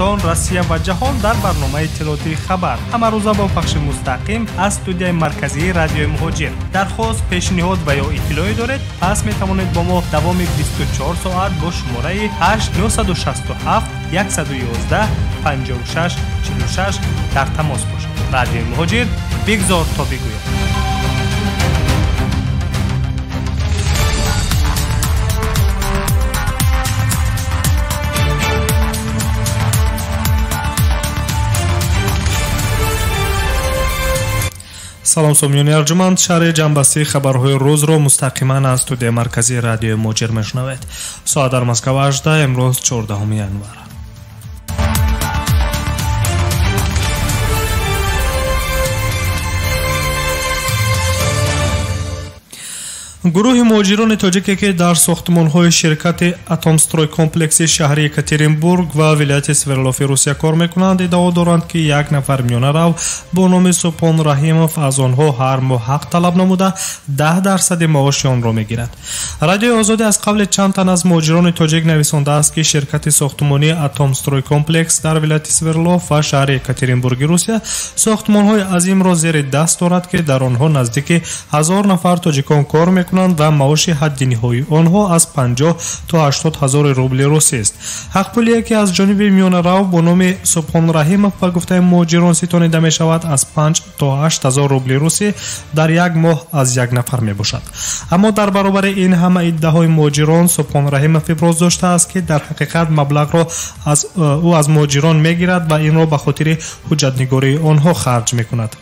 Россия ва ҷаҳон дар барномаи иттилоотии хабар ҳамарӯза бо пахши мустақим аз студияи марказии радиои Муҳоҷир. Дархост, пешниҳод ва ё иттилоъе доред, пас метавонед бо мо давоми 24 соат бо шумораи 8 967 111 56 46 дар тамос бошед. Радиои Муҳоҷир, бигзор то бигӯяд. Салом сомиёни арҷуманд, шаҳри ҷамъбастии хабарҳои рӯзро мустақиман аз студияи марказии радиои Муҳоҷир мешунавед. Соат дар Москва 18, имрӯз 14 январ. Гурӯҳи муҳоҷирони тоҷике, ки дар сохтмонҳои ширкати Атомстройкомплекси шаҳри Екатеринбург ва вилояти Свердлови Русия кор мекунанд, иддао доранд, ки як нафар миёнарав бо номи Субҳон Раҳимов аз онҳо ҳар моҳ ҳақ талаб намуда 10% маоши онро мегирад. Радиои Озодӣ аз қавли чанд тан аз муҳоҷирони тоҷик нависондааст, ки ширкати сохтмонии Атомстройкомплекс дар вилояти Свердлов ва шаҳри Екатеринбурги Русия сохтмонҳои азимро зери даст дорад, ки дар онҳо наздики 1000 нафар тоҷикон кор мекунанд ва маоши ҳадди ниҳоии онҳо аз 50 то 80 ҳазори рубли русӣ аст. Ҳақпулие, ки аз ҷониби миёнарав бо номи Субҳон Раҳимов ба гуфтаи муҳоҷирон ситонида мешавад, аз 5 то 8 ҳазор рубли русӣ дар як моҳ аз як нафар мебошад. Аммо дар баробари ин ҳама иддаҳои муҳоҷирон, Субҳон Раҳимов иброз доштааст, ки дар ҳақиқат маблағро ӯ аз муҳоҷирон мегирад ва инро ба хотири ҳуҷҷатнигории онҳо харҷ мекунад.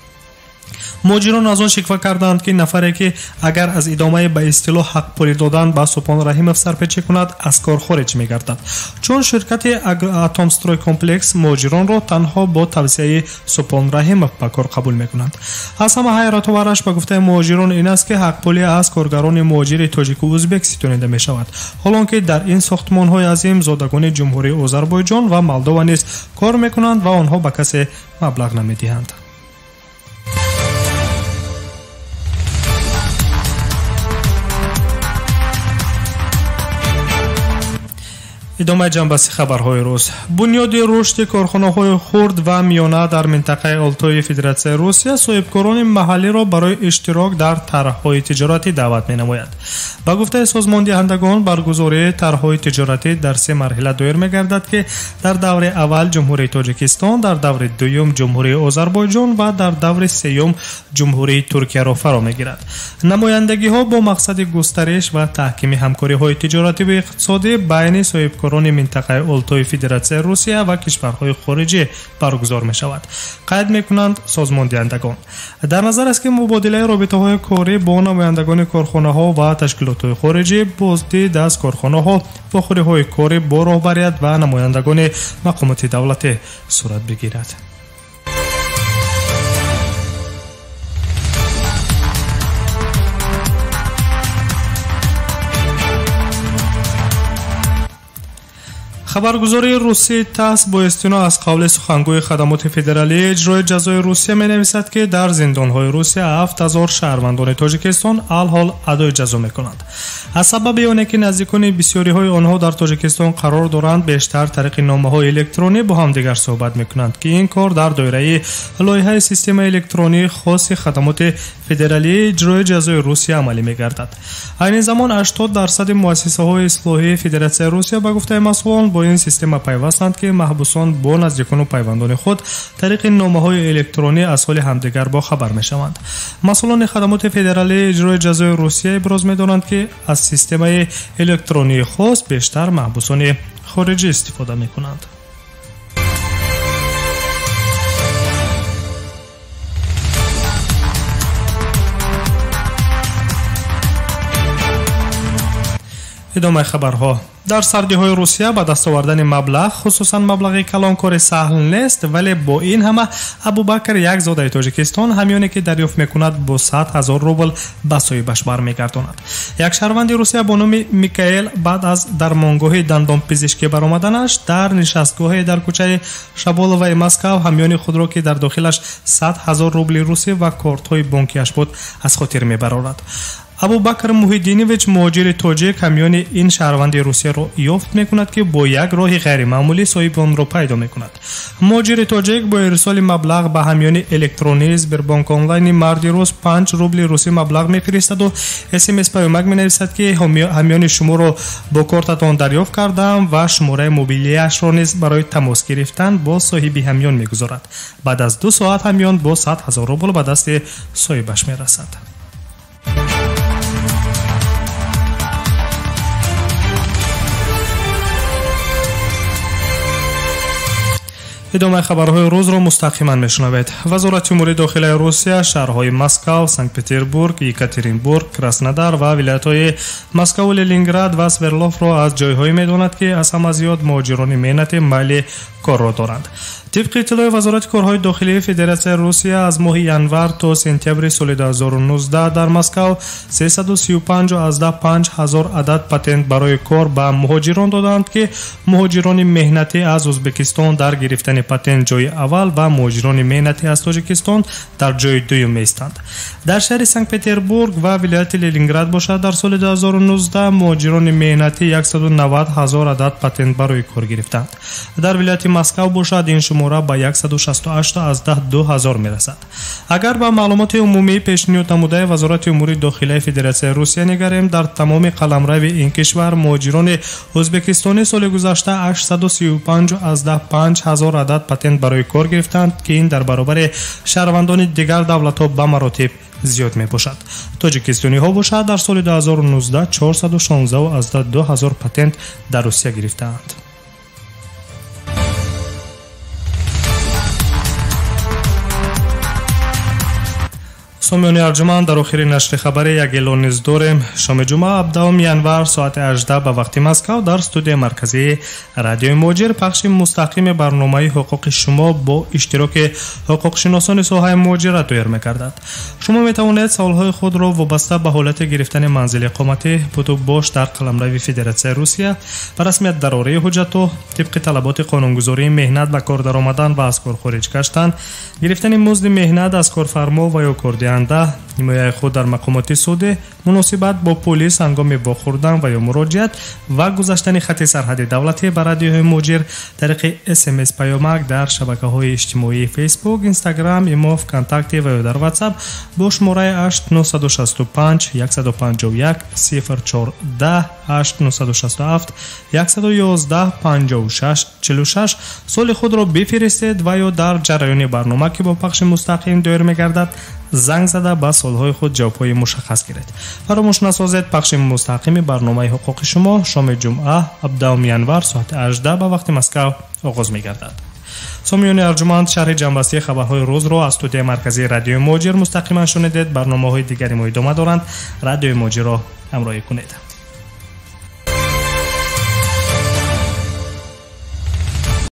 Муҳоҷирон аз он шиква карданд, ки нафаре, ки агар аз идомаи ба истилоҳ ҳақпулӣ додан ба Субҳон Раҳимов сарпечӣ кунад, аз кор хориҷ мегардад, чун ширкати Атомстройкомплекс муҳоҷиронро танҳо бо тавсияи Субҳон Раҳимов ба кор қабул мекунанд. Аз ҳама ҳайратовараш ба гуфтаи муҳоҷирон ин аст, ки ҳақпулӣ аз коргарони муҳоҷири тоҷику узбек ситонида мешавад, ҳолон ки дар ин сохтмонҳои азим зодагони ҷумҳурии Озарбойҷон ва Молдова низ кор мекунанд ва онҳо ба касе маблағ намедиҳанд. Идомаи ҷамъбасти хабарҳои рӯз. Бунёди рушди корхонаҳои хурд ва миёна дар минтақаи Олтои Федератсияи Русия соҳибкорони маҳаллиро барои иштирок дар тарҳҳои тиҷоратӣ даъват менамояд. Ба гуфтаи созмондиҳандагон, баргузории тарҳҳои тиҷоратӣ дар се марҳила доир мегардад, ки дар даври аввал Ҷумҳурии Тоҷикистон, дар даври дуюм Ҷумҳурии Озарбойҷон ва дар даври сеюм Ҷумҳурии Туркияро фаро мегирад. Намояндагиҳо бо мақсади густариш ва таҳкими ҳамкориҳои тиҷоратӣ ва иқтисодӣ байни соҳибкорони минтақаи Олтои Федератсияи Русия ва кишварҳои хориҷӣ баргузор мешавад, қайд мекунанд созмондиҳандагон. Дар назар аст, ки мубодилаи робитаҳои корӣ бо намояндагони корхонаҳо ва ташкилотҳои хориҷӣ, боздид аз корхонаҳо, вохӯриҳои корӣ бо роҳбарият ва намояндагони мақомоти давлатӣ сурат бигирад. Хабаргузории русии ТАСС бо истино аз қавли сухангӯи хадамоти федералии иҷрои ҷазои Русия менависад, ки дар зиндонҳои Русия 7000 шаҳрвандони Тоҷикистон алҳол адои ҷазо мекунанд. Аз сабаби оне, ки наздикони бисёриҳои онҳо дар Тоҷикистон қарор доранд, бештар тариқи номаҳои электронӣ бо ҳамдигар суҳбат мекунанд, ки ин кор дар доираи лоиҳаи системаи электронии хоси хадамоти федералии иҷрои ҷазои Русия амалӣ мегардад. Айни замон 80% муассисаҳои ислоҳии Федератсияи Русия ба гуфтаи масъулон бо ин система пайвастанд, ки маҳбусон бо наздикону пайвандони худ тариқи номаҳои электронӣ аз ҳоли ҳамдигар бохабар мешаванд. Масъулони хадамоти федералии иҷрои ҷазои Русия иброз медоранд, ки аз системаи электронии хос бештар маҳбусони хориҷӣ истифода мекунанд. Идомаи хабарҳо. Дар сардиҳои Русия ба даст овардани маблағ, хусусан маблағи калон, кори саҳл нест, вале бо ин ҳама Абубакр, як зодаи Тоҷикистон, ҳамёне ки дарёфт мекунад, бо 100 000 рубл ба соҳибаш бармегардонад. Як шаҳрванди Русия бо номи Микаэл баъд аз дармонгоҳи дандонпизишкӣ баромаданаш дар нишастгоҳе дар кӯчаи Шаболоваи Москав ҳамёни худро, ки дар дохилаш 100 000 рубли русӣ ва кортҳои бонкиаш буд, аз хотир мебарорад. Абубакр Муҳиддинович, муҳоҷири тоҷик, ҳамёни ин шаҳрванди Русияро ёфт мекунад, ки бо як роҳи ғайримаъмулӣ соҳиби онро пайдо мекунад. Муҳоҷири тоҷик бо ирсоли маблағ ба ҳамёни электронии Сбербанк онлайни марди рус 5 рубли русӣ маблағ мефиристаду СМС паёмак менависад, ки ҳамёни шуморо бо кортатон дарёфт кардам ва шумораи мобилияшро низ барои тамос гирифтан бо соҳиби ҳамён мегузорад. Баъд аз 2 соат ҳамён бо 100 000 рубл ба дасти соҳибаш мерасад. Идомаи хабарҳои рӯзро мустақиман мешунавед. Вазорати умури дохилаи Русия шаҳрҳои Москав, Санкт-Петербург, Екатеринбург, Краснодар ва вилоятҳои Москаву Ленинград ва Свердловро аз ҷойҳое медонад, ки аз ҳама зиёд муҳоҷирони меҳнати майли корро доранд. Тибқи иттилои Вазорати корҳои дохилии Федератсияи Русия, аз моҳи январ то сентябри соли 2019 дар Москав 335,5 ҳазор адад патент барои кор ба муҳоҷирон доданд, ки муҳоҷирони меҳнатӣ аз Ӯзбекистон дар гирифтани патент ҷои аввал ва муҳоҷирони меҳнатӣ аз Тоҷикистон дар ҷои дуюм меистанд. Дар шаҳри Санкт-Петербург ва вилояти Ленинград бошад, дар соли 2019 муҳоҷирони меҳнатӣ 190 ҳазор адад патент барои кор гирифтанд. Дар вилояти Москав бошад, ин шумора ба 168,2 ҳазор мерасад. Агар ба маълумоти умумии пешниҳод намудаи Вазорати умури дохилаи Федератсияи Русия нигарем, дар тамоми қаламрави ин кишвар муҳоҷирони ӯзбекистони соли гузашта 835,5 ҳазор адад патент барои кор гирифтанд, ки ин дар баробари шаҳрвандони дигар давлатҳо ба маротиб зиёд мебошад. Тоҷикистониҳо бошад, дар соли 2019 416,2 ҳазор патент дар Русия гирифтаанд. Сомиёни арҷуманд, дар охири нашри хабаре як эълон низ дорем. Шоми ҷумъа 17 январ соати 18 ба вақти Москав дар студияи марказии радиои Муҳоҷир пахши мустақими барномаи ҳуқуқи шумо бо иштироки ҳуқуқшиносони соҳаи муҳоҷират доир мегардад. Шумо метавонед саволҳои худро вобаста ба ҳолати гирифтани манзили иқоматӣ, буду бош дар қаламрави Федератсияи Русия, ба расмият дарории ҳуҷҷатҳо тибқи талаботи қонунгузории меҳнат ба кор даромадан ва аз кор хориҷ гаштан, гирифтани музди меҳнат аз корфармо ва ё кордиҳанда, ҳимояи худ дар мақомоти судӣ, муносибат бо полис ҳангоми вохӯрдан ва ё муроҷиат ва гузаштани хати сарҳади давлатӣ ба радиоҳои муҳоҷир тариқи СМС паёмак дар шабакаҳои иҷтимоии Фейсбук, Инстаграм, Имо, ВКонтакте ва ё дар Ватсап бо шумораи 8965 151 0410 8967 111 56 46 соли худро бифиристед ва ё дар ҷараёни барнома, ки бо пахши мустақим доир мегардад, занг зада ба суолҳои худ ҷавобҳои мушаххас гиред. Фаромӯш насозед, пахши мустақими барномаи ҳуқуқи шумо шоми ҷумъа 17 январ соати 18 ба вақти Москав оғоз мегардад. Сомиёни арҷуманд, шарҳи ҷамъбастии хабарҳои рӯзро аз студияи марказии радиои Муҳоҷир мустақиман шунидед. Барномаҳои дигари мо идома доранд. Радиои Муҳоҷирро ҳамроҳӣ кунед.